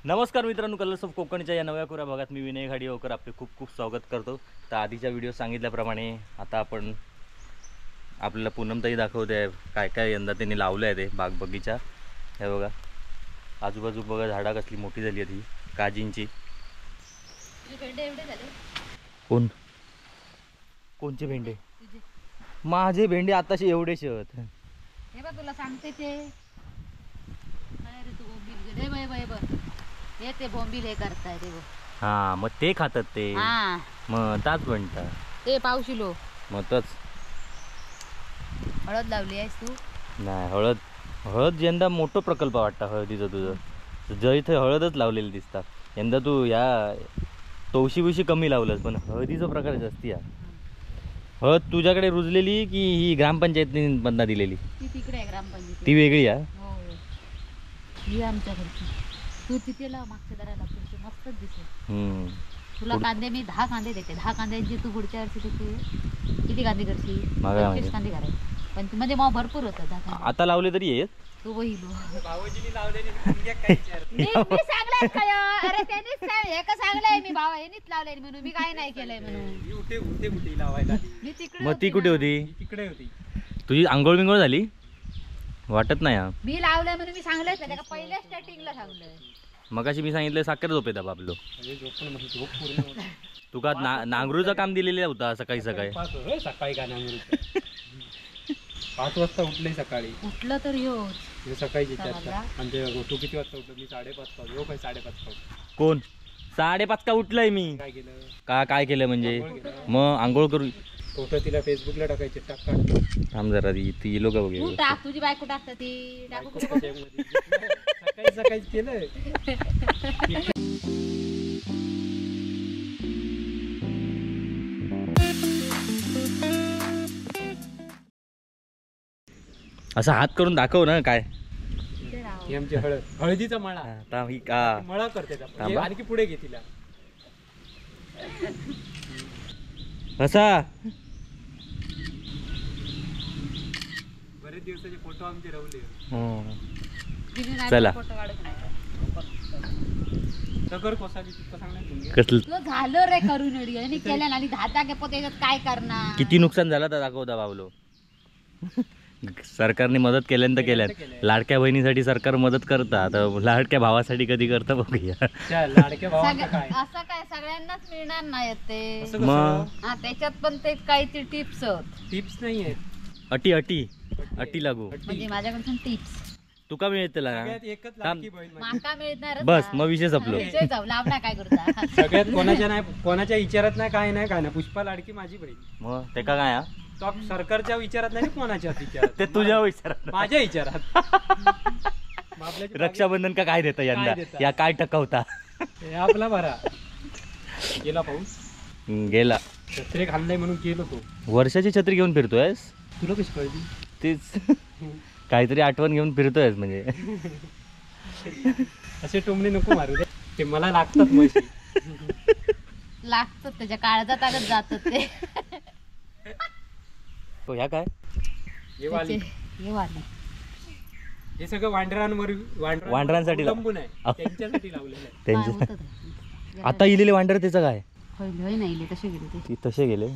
नमस्कार मित्रांनो, colours of कोकणच्या या नव्या कोऱ्या भागात मी विनय घाडीगावकर आपले खूप खूप स्वागत करतो। तर आधीच्या व्हिडिओ सांगितल्याप्रमाणे आता आपण आपल्याला पूनमताई दाखवते आहे काय काय यंदा त्यांनी लावलं आहे ते बाग बगीचा। हे बघा आजूबाजू बघा झाडा कसली मोठी झाली आहे ती काजींची। कोण कोणचे भेंडे? माझे भेंडे आताशी एवढेसे होत। हे बघ तुला सांगते ते काय रे तू बोंबील गे बाय बाय बघ हे ते बोंबील हे करताय ते बघ। हां मग ते खातात ते। हां मग ताच म्हणतात ते पावशिलो मग तच। हळद लावली आहेस तू? नाही हळद हळद यंदा मोठं प्रकल्प वाटतं हळदीचं तुझं, जर इथे हळदच लावलेली दिसतात। यंदा तू या तवशी बिवशी कमी लावलंस पण हळदीचा प्रकार जास्ती आहे। हळद तुझ्याकडे रुजलेली की ही ग्रामपंचायतीने बंदा दिलेली? ती तिकडे आहे ग्रामपंचायत, ती वेगळी आहे। हो ही आमच्याकडची। तू तिथे लाव मागच्या दाराला, पुढचे मस्तच दिसेल। तुला कांदे मी 10 कांदे देते, 10 कांद्यांची तू पुढच्या वर्षी किती किती कांदे करशील? 25 कांदे करायचे पण म्हणजे मग भरपूर होतं। 10 कांदे आता लावले तरी येत तू बहिलो भाऊजीनी लावलेली काय विचार मी सांगलंय काय? अरे त्यांनीच हे का सांगलंय मी भावा यांनीच लावले म्हणून मी काय नाही केलंय म्हणून। मी उठे उठे कुठे लावायला मी तिकडे मग ती कुठे होती? तिकडे होती। तुझी आंघोळ बिंघोळ झाली वाटत नाही? मी लावलंय म्हणून मी सांगलंच नाही, पहिल्या स्टार्टिंगला सांगलंय। मगाशी मी सांगितलं साखर झोपेत बाबलो तुका नांगरूचं काम दिलेलं होता सकाळी सकाळी। सकाळी का नांगरूचं? 5 वाजता उठले सकाळी। उठलं तर ह्यो सकाळी चर्चा। आणि तू किती वाजता उठलो? मी 5:30 वाजता। काय 5:30 का? कोण 5:30 का उठलंय मी? काय केलं? का काय केलं म्हणजे मग आंघोळ करू फोटो तिला फेसबुकला टाकायचे। टाक टाक थांब जरा ती येलो का बघ। तू टाक, तुझी बायको टाकते ती टाकू। सकाळी सकाळी केलं। असा हात करून दाखव ना काय ही आमची हळद, हळदीचा मळा। ही मळा करते आणखी पुढे घे तिला असा। बरेच दिवसाचे फोटो आमचे रवले। चला झालं रे करून आणि केलं आणि 10 जागे पोते काय करणार? किती नुकसान झालं तर दाखवता बाबलो। सरकारने मदत केल्यान तर केल्यान, लाडक्या बहिणीसाठी सरकार मदत करता तर लाडक्या भावासाठी कधी करता बघूया। असं काय सगळ्यांनाच मिळणार नाही ते, त्याच्यात पण ते काही टिप्स टिप्स नाहीये, अटी अटी अटी लागू म्हणजे माझ्याकडून टिप्स तुका मिळतला माका मिळणार बस मग विषय संपलो। विषय लावना काय करता सगळ्यात कोणाच्या नाही कोणाच्या विचारात नाही काय नाही काय नाही। पुष्पा लाडकी माझी बहीण मग ते का काय तो सरकारच्या विचारात नाही कोणाच्या विचारात ते तुझ्या विचारात माझ्या विचारात। रक्षाबंधन का काय देता यंदा या काय टकवता आपला बरा गेला पाऊस गेला। छत्री खाल्लंय म्हणून गेलो तो। वर्षाची छत्री घेऊन फिरतोयस तुला कशी कळली? तेच काहीतरी आठवण घेऊन फिरतोयस म्हणजे। असे टोमणे नको मारू दे ते मला लागतात म्हशी लागतात त्याच्या काळजात आगत जातात ते। ह्या काय हे वाली हे वाली हे सगळं वांढरांवर वांढरांसाठी अवलंबून आहे, त्यांच्यासाठी लावलेलं आहे। त्यांच्या आता इलेले वांढर त्याचं काय होय होय नाही इले तसे गेले ते तसे गेले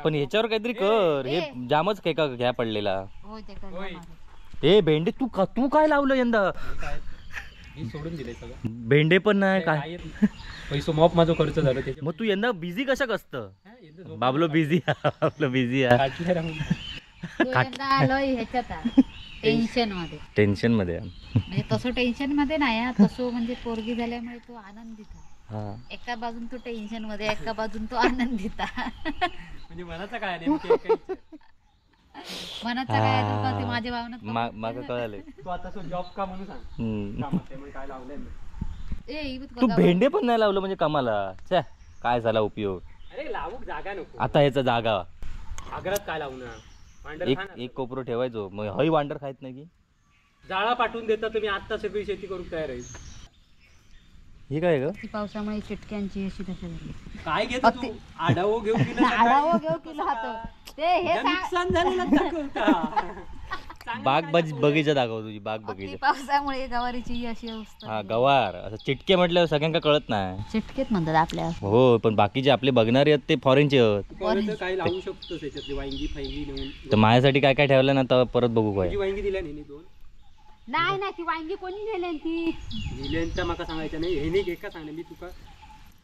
पण ह्याच्यावर काहीतरी कर। हे जामच काय का घ्या पडलेला होय ते कर। ए भेंडे तू का तू काय लावलं यंदा? मी सोडून दिले सगळं भेंडे पण नाही काय पैसो मॉप माझा खर्च झाला त्याच्यात। मग तू यंदा बिझी कशा कसतं? बाबलो बिझी आपलं बिझी आहे टेन्शन मध्ये टेन्शन मध्ये म्हणजे तसं टेन्शन मध्ये नाही तसं म्हणजे पोरगी झाल्यामुळे तो आनंदित आहे। एका बाजून तो टेन्शन मध्ये एका बाजून तो आनंदित आहे म्हणजे मनाचा काय नेमके मनाचा काय तुका ते माझ्या भावना माग कळाले। तू आता सो जॉब का म्हणून सांग कामात आहे काय लावलंय ए तू भेंडे पण नाही लावलं म्हणजे कामाला छे काय झाला उपयोग? अरे लावूक जागा नको आता ह्याचा जागा आग्रात काय लावणार? एक एक कोपरो ठेवायचो मग हई वांडर खायत नाही की जाळा पाठवून देता तुम्ही आता सगळी शेती करू तयार आहे। हे काय ग? ती पावसामुळे चिटक्यांची अशी दशा झाली। काय घेतो तू? आढावो घेऊ किलो आढावो घेऊ किलो हातो ते हे नुकसान झालेलं दाखवता। बाग बगीचा दाखव तुझी, बाग बगीचा. पावसामुळे गवारीची अशी अवस्था. हा गवार असं चिटके म्हटल्यावर सगळ्यांका कळत नाही. चिटकेच म्हणतात आपल्या. हो पण बाकीचे आपले बघणारे आहेत ते फॉरेनचे आहेत. काय लावू शकतो त्याच्यातली वांगी फांगी नेऊन. तर माझ्यासाठी काय काय ठेवलं ना तर परत बघू काय. वांगी दिल्या नाही दोन. नाही नाही ती वांगी कोणी नेली ती नेल्यांचा माका सांगायचं नाही, हे नाही एका सांगणे मी तुका.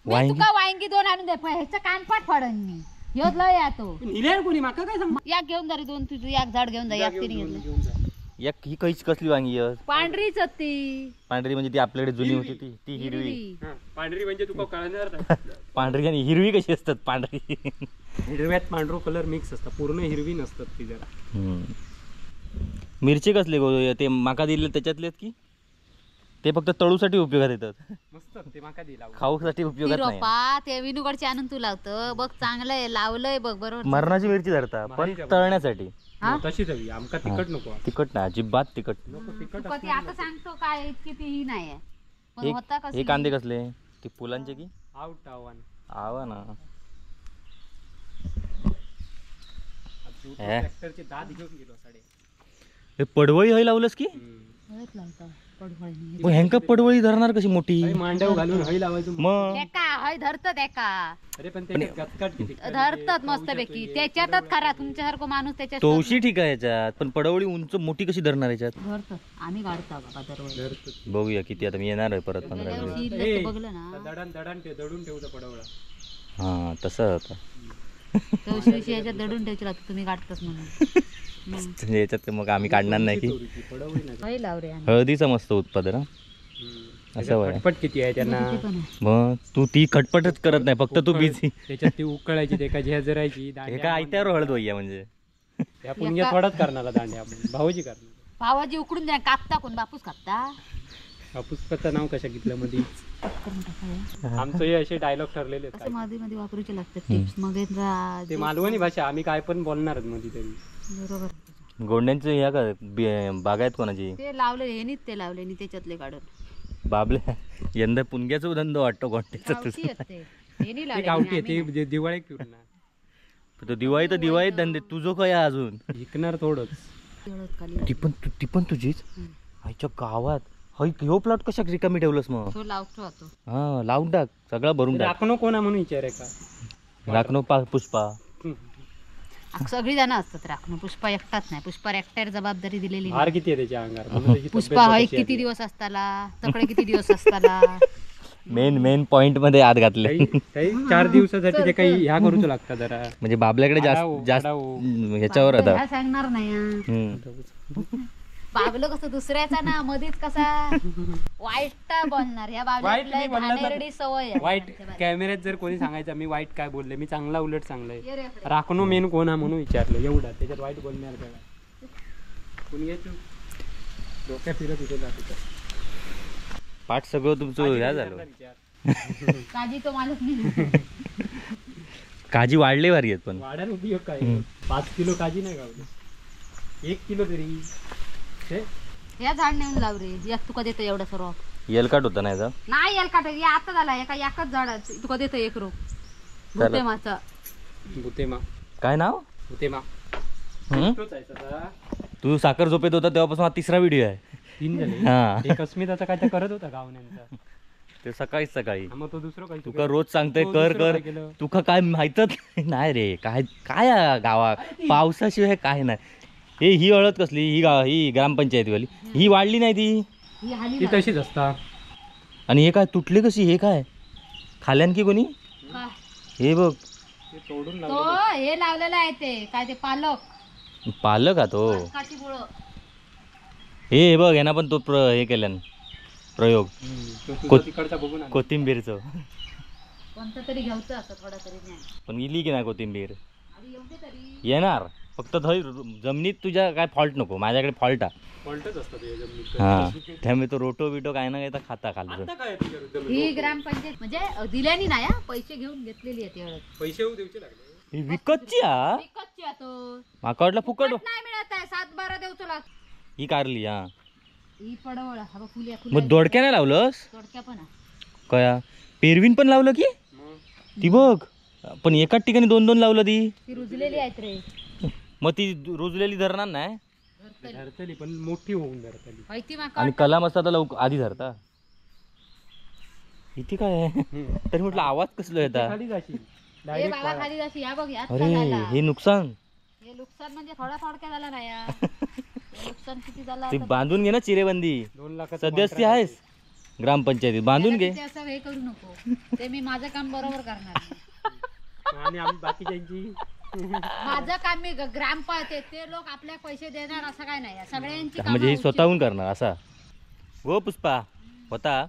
मी तुका वांगी दोन आणून दे, ह्याचं कानपाट फाडन मी. ह्योच लय या तो नेल्या कोणी माका काय सांग. या घेऊन जा रे दोन, तुझं एक झाड घेऊन जा, एक तिने घेतलं. एक ही कैच कसली वांगी आहे? पांढरीच ती. पांढरी म्हणजे ती आपल्याकडे जुनी होती ती, ती हिरवी. पांढरी म्हणजे तुका कळणार. पांढरी आणि हिरवी कशी असतात? पांढरी हिरव्यात पांढरो कलर मिक्स असतात, पूर्ण हिरवी नसतात ती जरा. मिरची कसली गो ते माका दिले त्याच्यातले की ते फक्त तळूसाठी उपयोगात येतात. मस्त ते माका दिला खाऊसाठी उपयोगात नाही. रोपा ते विनुगडचे आणून तू लावतं बघ, चांगलं आहे लावलंय बघ बरोबर. मरणाची मिरची धरता पण तळण्यासाठी तशीच हवी आमका, तिखट नको. तिखट नाही अजिबात, तिखट नको. तिखट आता सांगतो काय इतकी ती ही नाही. पण होता कसं. हे कांदे कसले ते फुलांचे की आउट आव्हान आवा ना. ट्रॅक्टरचे दात घेऊन गेलो साडे. हे पडवळी हय लावलंस की? ह्यांका पडवळी धरणार कशी मोठी? मांडव घालून हय लावायचो मग हय धरतात एका. अरे पण त्याच्यात धरतात मस्तपैकी त्याच्यातच खरा तुमच्यासारखं माणूस त्याच्यात. तोशी ठीक आहे याच्यात, पण पडवळी उंच मोठी कशी धरणार याच्यात? धरतात आम्ही काढतो बाबा दरवेळी. बघूया किती आता मी येणार आहे परत 15 दिवस. बघलं ना दडान दडान दडून ठेवतो पडवळा. हा तसं होतं तोशी याच्यात दडून ठेवची लागते, तुम्ही काढताच म्हणून. याच्यात मग आम्ही काढणार नाही की. हळदीचं मस्त उत्पादन असं. खटपट किती आहे त्यांना. मग तू ती खटपटच करत नाही, फक्त तू बिझी त्याच्यात ती उकळायची ते का झेजरायची. हे काय आयत्यावर हळद होईया म्हणजे पुण्य थोडाच करणार दांड्या भाऊजी करणार. भावाजी उकडून द्या. कापता कोण? बापूस कापता. बापूसचं नाव कशा घेतलं मध्ये? आमचं हे असे डायलॉग ठरलेले आहेत मध्ये मध्ये वापरूचे लागतात टिप्स. मग ते मालवणी भाषा आम्ही काय पण बोलणारच मध्ये तरी. बरोबर. गोंड्यांचे ह्या का बागायत कोणाची ते लावले हेनीच ते लावले नी त्याच्यातले काढून बाबले. यंदा पुणग्याचा धंदो वाटतो गोंड्याचा. गावठी ते दिवाळी तो दिवाळी तर दिवाळीत धंदे तुझं काय अजून विकणार थोडंच. ती पण ती पण तुझीच आईच्या गावात. ह्यो प्लॉट कशा रिकामी ठेवलंस मग? हा लावून टाक सगळं भरून टाक. राखणो कोणा म्हणून विचार आहे का? राखणो पुष्पा सगळी जण असतात राखणं. पुष्पा एकटाच नाही, पुष्पा एकट्यावर जबाबदारी दिलेली. भार किती आहे त्याच्या अंगावर? पुष्पा हय किती दिवस असताला, तकडे किती दिवस असताला. मेन मेन पॉइंट मध्ये आत घातले. 4 दिवसासाठी ते काही ह्या करूच लागतात जरा. म्हणजे बाबल्याकडे जास्त जास्त ह्याच्यावर आता सांगणार नाही. बाबलं कसं दुसऱ्याचा ना मधीच कसा वाईट बोलणार. ह्या बाबल्याला सवय. वाईट कॅमेऱ्यात जर कोणी सांगायचं मी वाईट काय बोलले, मी चांगला उलट चांगलं आहे. राखणो मेन कोण हा म्हणून विचारलं एवढा, त्याच्यात वाईट बोलणार काय? कोणी घ्यायचं डोक्या फिरत होते जात पाठ सगळं तुमचं ह्या झालं. काजी तो मालक नाही. काजी वाढले भारी आहेत पण वाढायला उपयोग काय? 5 किलो काजी नाही गावली, 1 किलो तरी. या झाड नेऊन लाव रे, एक तुका देतो एवढा रोप. येलकाट होता नाही का? नाही येलकाट आता झाला एका एकच झाड तुका देतो एक रोप. भुतेमाचा. भुतेमा काय नाव? भुतेमा. तू साखर झोपेत होता तेव्हापासून हा तिसरा व्हिडिओ आहे. 3 झाले. एक अस्मिताचा काय तर करत होता गावण्यांचा ते सकाळी सकाळी. मग तो दुसरं काय तुका रोज सांगतोय कर कर, तुका काय माहितच नाही रे. काय काय गावात पावसाशिवाय काय नाही. हे ही हळद कसली? ही ही ग्रामपंचायतीवाली ही वाढली नाही ती, ती तशीच असता. आणि हे काय तुटले कशी? हे काय खाल्यान की कोणी? हे बघ तो हे लावलेलं आहे ते काय ते पालक. पालक हा तो. हे बघ यांना पण तो हे केल्यान प्रयोग कोथिंबीरचं. कोणतं तरी घ्यायचं असं थोडा तरी ज्ञान. पण इली की नाही कोथिंबीर? येणार फक्त थंय जमिनीत तुझ्या काय फॉल्ट नको. माझ्याकडे फॉल्ट आहे. फॉल्टच असतात जमिनीत. हा त्यामुळे तो रोटो बिटो काय ना काय तर खाता खाली. ही ग्रामपंचायत म्हणजे दिल्यानी नाही पैसे घेऊन घेतलेली आहे ती. पैसे देऊचे लागले. ही विकतची हा? विकतची तो. माका वाटलं फुकट नाही मिळत आहे. 7-12 देऊचो लाग. ही कारली. हा ही पडवळ. हा बघ फुल्या. मग दोडक्या नाही लावलंस? दोडक्या पण कया पेरवीन पण लावलं की ती बघ. पण एकाच ठिकाणी 2-2 लावलं ती. ती रुजलेली आहेत रे. मग ती रुजलेली धरणार नाही? धरतली पण मोठी होऊन धरतली. आणि कलम असता तर लवकर आधी धरता. इथे काय आहे तरी म्हटलं आवाज कसलो येता. खाली जाशील. खाली जाशील. अरे हे नुकसान, हे नुकसान म्हणजे थोडा थोडक्या झाला नाही. नुकसान किती झालं ते बांधून घे ना चिरेबंदी. 2 लाख सदस्य आहेस ग्रामपंचायतीत, बांधून घे. असं हे करू नको, ते मी माझं काम बरोबर करणार. आणि आम्ही बाकीच्यांची माझं काम मी ग्रामपंचायत ते लोक आपल्या पैसे देणार असं काय नाही, सगळ्यांची म्हणजे ही स्वतःहून करणार असा. गो पुष्पा होता.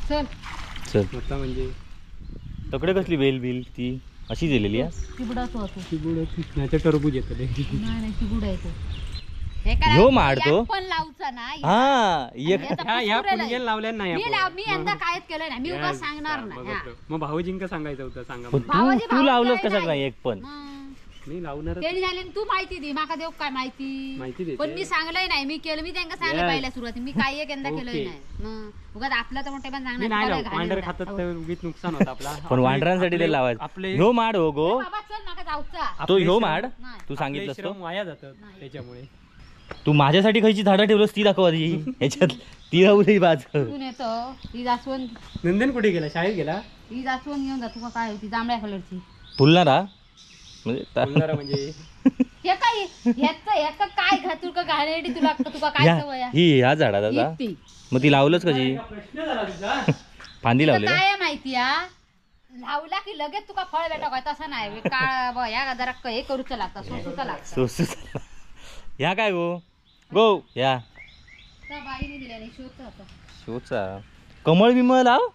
चल चल होता म्हणजे तकडे कसली बेल बिल ती अशी दिलेली आहे. नाही टरबूज येतं. नाही चिबुड येतो. ह्यो मारतो पण लावचा ना. हा ह्या पुणग्याला लावल्या नाही मी यंदा कायच केलं नाही, मी उगाच सांगणार नाही. मग भाऊजींका सांगायचं होतं. सांगा तू लावलंस कसं नाही एक पण? मी लावणार ते झाले. तू माहिती दे माका, देऊ काय माहिती माहिती, पण मी सांगलंय नाही. मी केलं, मी त्यांना सांगलं पहिल्या सुरुवाती मी काही एक यंदा केलंय नाही. मग उगाच आपलं तर मोठे पण सांगणार. वांडर खातात तर उगीच नुकसान होतं आपला. पण वांडरांसाठी ते लावायचं. ह्यो माड हो गो बाबा, चल माका जाऊचा तो ह्यो माड तू सांगितलंस तो वाया जातं त्याच्यामुळे. तू माझ्यासाठी खयची झाडं ठेवलंस ती दाखव आधी. ह्याच्यात ती राहू बाज. येतो ती जास्वंद. नंदन कुठे गेला? शाळेत गेला. ही जास्वंद घेऊन जा तुका. काय होती जांभळ्या कलरची फुलणारा म्हणजे म्हणजे हे काय ह्याचं ह्याचं काय घातूर का घाणेरडी तुला तुका काय सवय आहे ही ह्या झाडाचा. मग ती लावलंच कशी? प्रश्न झाला तुझा. फांदी लावली काय माहिती आ? लावला की लगेच तुका फळ भेटा काय तसं नाही. काळ ह्या जरा हे करूच लागतं, सोसूच लागतं. सोसूच. ह्या काय गो गो ह्या बाईने दिल्या नाही शोचा. शोचा कमळ बिमळ लाव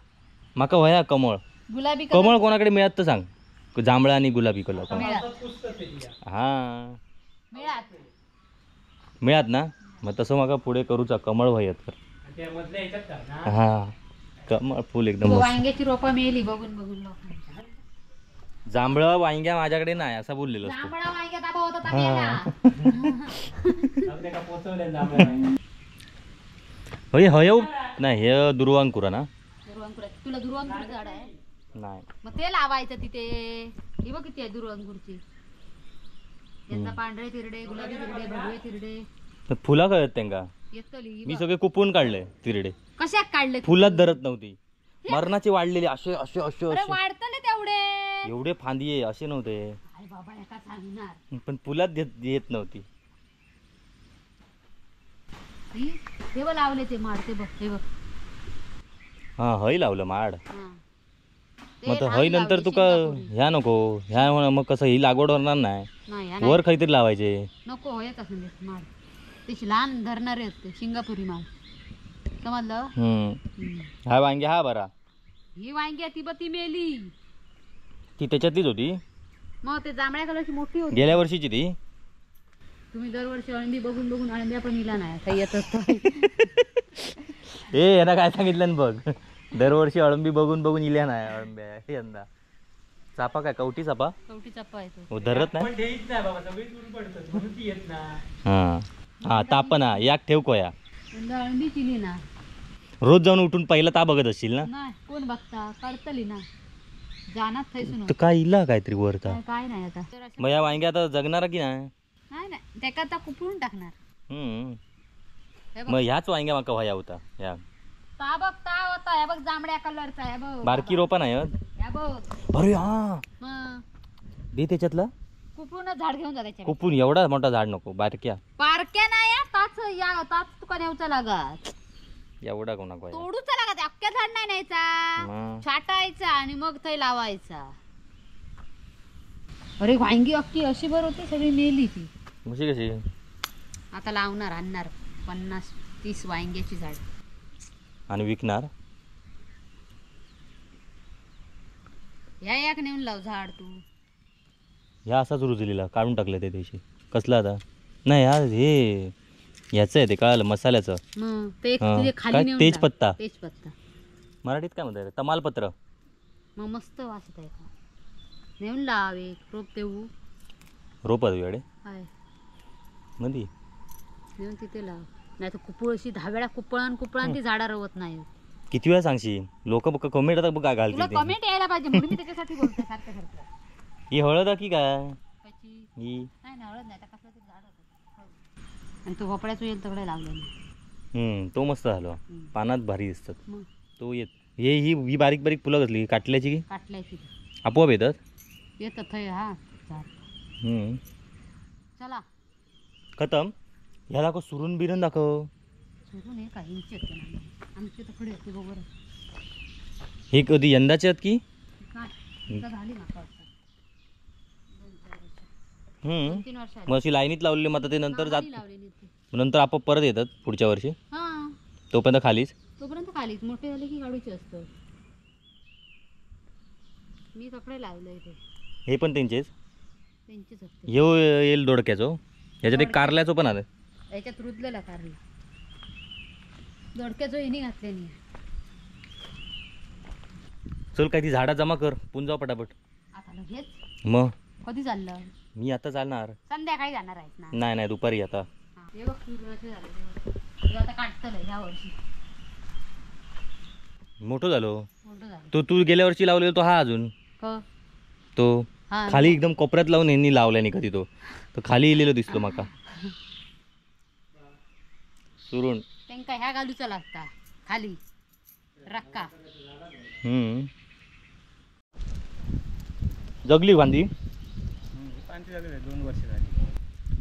माका. वया कमळ गुलाबी कमळ कोणाकडे मिळत तर सांग. जांभळा आणि गुलाबी कलर हा मिळात ना. मग तसं माका पुढे करूचा कमळ व्हायत तर. हा कमळ फुल एकदम. वांग्याची रोपं मेली बघून बघून. जांभळ वांग्या माझ्याकडे नाही असं बोललेलं. होय हय नाही हे दुर्वांकुरा ना. तुला दुर्वांकुर झाड आहे नाही मग ते लावायचं तिथे. ही बघ किती आहे दुर्वांकुरची. यंदा पांढरे तिरडे, गुलाबी तिरडे, भगवे तिरडे. फुला कळत त्यांका. मी सगळे कुपून काढले तिरडे. कशात काढले? फुलात धरत नव्हती, मरणाची वाढलेली असे असे असे असे वाढतले तेवढे एवढे फांदी असे नव्हते. अरे बाबा एका सांगणार पण फुलात येत नव्हती. हे बघ लावले ते माड, ते बघ हे बघ. हा हय लावलं माड. मग हय नंतर तुका ह्या नको ह्या मग कसं ही लागवड होणार नाही, वर काहीतरी लावायचे नको. होय कसं माड त्याची लहान धरणारे असते सिंगापुरी माड समजलं. हा वांगी हा बरा. ही वांगी ती बघ ती मेली. ती त्याच्यातलीच होती. मग ते जांभळ्या कलरची मोठी होती गेल्या वर्षीची ती. तुम्ही दरवर्षी अळंबी बघून बघून अळंब्या पण इला नाही आता येत असतो. ए यांना काय सांगितलं बघ, दरवर्षी अळंबी बघून बघून इल्या नाही अळंब्या यंदा. चापा काय कवटी चापा? कवटी चापा येतो धरत नाही. बाबा सगळी तुरून पडतात म्हणून ती येत ना. हा हा ताप ना याक ठेव कोया. यंदा अळंबी केली ना. रोज जाऊन उठून पहिला ता बघत असशील ना? नाही कोण बघता काढतली ना जाणार थैसून. तर काय इला काहीतरी वर काय नाही आता. मग या वांग्या आता जगणार की नाही? नाही नाही त्याका आता कुपळून टाकणार. मग ह्याच वांग्या माका व्हाया होता. ह्या ता बघ ता होता ह्या बघ जांभळ्या कलरचा ह्या बघ बारकी रोपा नाही. ह्या बघ. अरे हा दे त्याच्यातला कुपळूनच झाड घेऊन जा त्याच्या. कुपळून एवढा मोठा झाड नको, बारक्या बारक्या नाही ताच या ताच तुका नेऊचा लागत. एवढा कोणा नको तोडूचा लागत, अख्ख्या झाड नाही न्यायचा, छाटायचा आणि मग थंय लावायचा. अरे वांगी अख्खी अशी बर होती सगळी मेली ती. कशी कशी आता लावणार आणणार 50-30 वांग्याची झाड आणि विकणार. ह्या एक नेऊन लाव झाड तू. ह्या असाच रुजलेला काढून टाकलं ते दिवशी. कसला आता नाही हा हे ह्याचं आहे ते कळालं मसाल्याचं. तेजपत्ता. तेजपत्ता मराठीत काय म्हणतात? तमालपत्र. मग मस्त वास येत आहे. नेऊन लाव एक रोप देऊ. रोप तुझ्याकडे मधी नेऊन तिथे लाव, नाही तर कुपळ अशी 10 वेळा कुपळण कुपळण ती झाडा रवत नाही. किती वेळा सांगशील? लोक कमेंट आता बघ घालतील. कमेंट यायला पाहिजे म्हणून मी त्याच्यासाठी बोलते सारखं सारखं. ही हळद की काय? ही नाही ना हळद नाही, कसला तरी आणि तो भोपळ्याच येईल तगडे लावले. तो मस्त झालो, पानात भारी दिसतात. तो येत हे ही ही बारीक बारीक फुलं कसली? काटल्याची की? काटल्याची आपोआप येतात. येतात थंय. हा चला खतम. ह्या दाखव सुरून बिरून दाखव. सुरून हे काहींची होते ना आमचे तकडे होते बरोबर. हे कधी यंदाचे आहेत की झाली ना? मग अशी लाईनीत लावलेली, मग आता ते नंतर जात नंतर आपोआप परत येतात पुढच्या वर्षी. तोपर्यंत खालीच, तोपर्यंत खालीच. मोठे झाले की काढूचे असतं. मी तकडे लावले इथे. हे पण त्यांचेच त्यांचेच. हे येईल दोडक्याचो, ह्याच्यात एक कारल्याचो पण आलं. याच्यात रुजलेला कारला दोडक्याचो यांनी घातले नाही. चल काय ती झाडा जमा कर, पुन जाऊ पटापट. आता लगेच? मग कधी चाललं? मी आता चालणार. संध्याकाळी जाणार आहेस ना? नाही नाही दुपारी. आता हे बघ झाले आता काढतलं ह्या वर्षी. मोठं झालो तो. तू गेल्या वर्षी लावलेलो तो हा अजून तो खाली एकदम कोपऱ्यात लावून यांनी लावला नाही कधी. तो तो खाली इलेलो दिसतो माका. सुरून त्यांका ह्या घालूचा लागता खाली रक्का. जगली वांदी? 2 वर्ष झाली.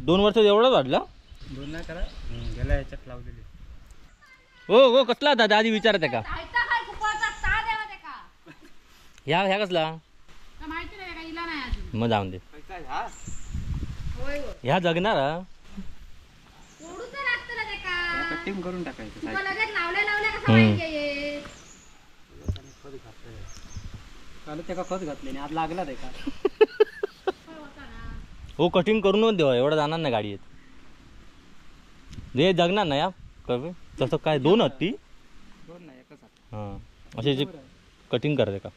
2 वर्ष एवढा वाढला? 2 नाही करा गेल्या ह्याच्यात लावलेली. हो हो कसला दादा आधी विचारत का? ह्या ह्या कसला मग जाऊन दे. ह्या जगणार कटिंग करून टाकायचं. खत घातले आज लागला ते का? हो कटिंग करून देवा, एवढं जाणार नाही गाडी. जे जगणार ना या तसं काय 2 आहेत ती? 2 नाही एकच. हां असे जे कटिंग करते का?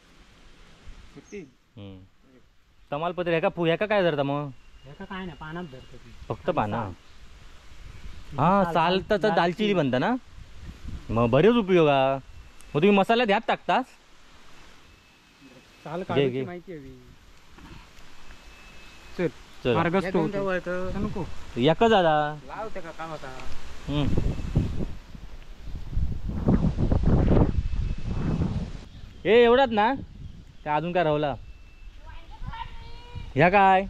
तमालपत्र ह्या का ह्या का काय धरता मग? ह्या काय नाही पानात धरतो फक्त पाना. हां साल तर दालचिनी बनता ना, मग बरेच उपयोग हा. मग तुम्ही मसाल्यात ह्यात टाकतास? साल काढायची माहिती हवी. चल चल नको एकच दादा लावते का काम आता. हे एवढाच ना त्या अजून काय राहला? ह्या काय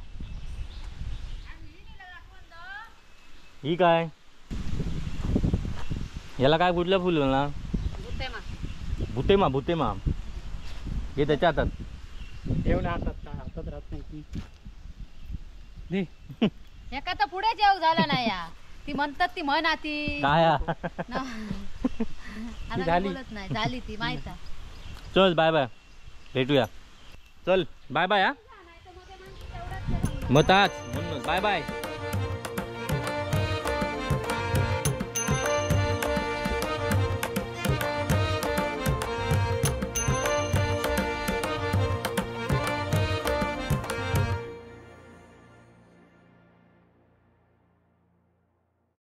ही काय याला काय कुठलं फुल ना? भुतेमा. भुतेमा हे त्याच्या हातात येऊन हातात हातात राहत नाही. एका तर पुढे जेव झाला नाही या. ती म्हणतात ती म्हण आती काय बोलत नाही झाली ती माहित. चल बाय बाय, भेटूया. चल बाय बाय. हा मग ताच म्हणून बाय बाय.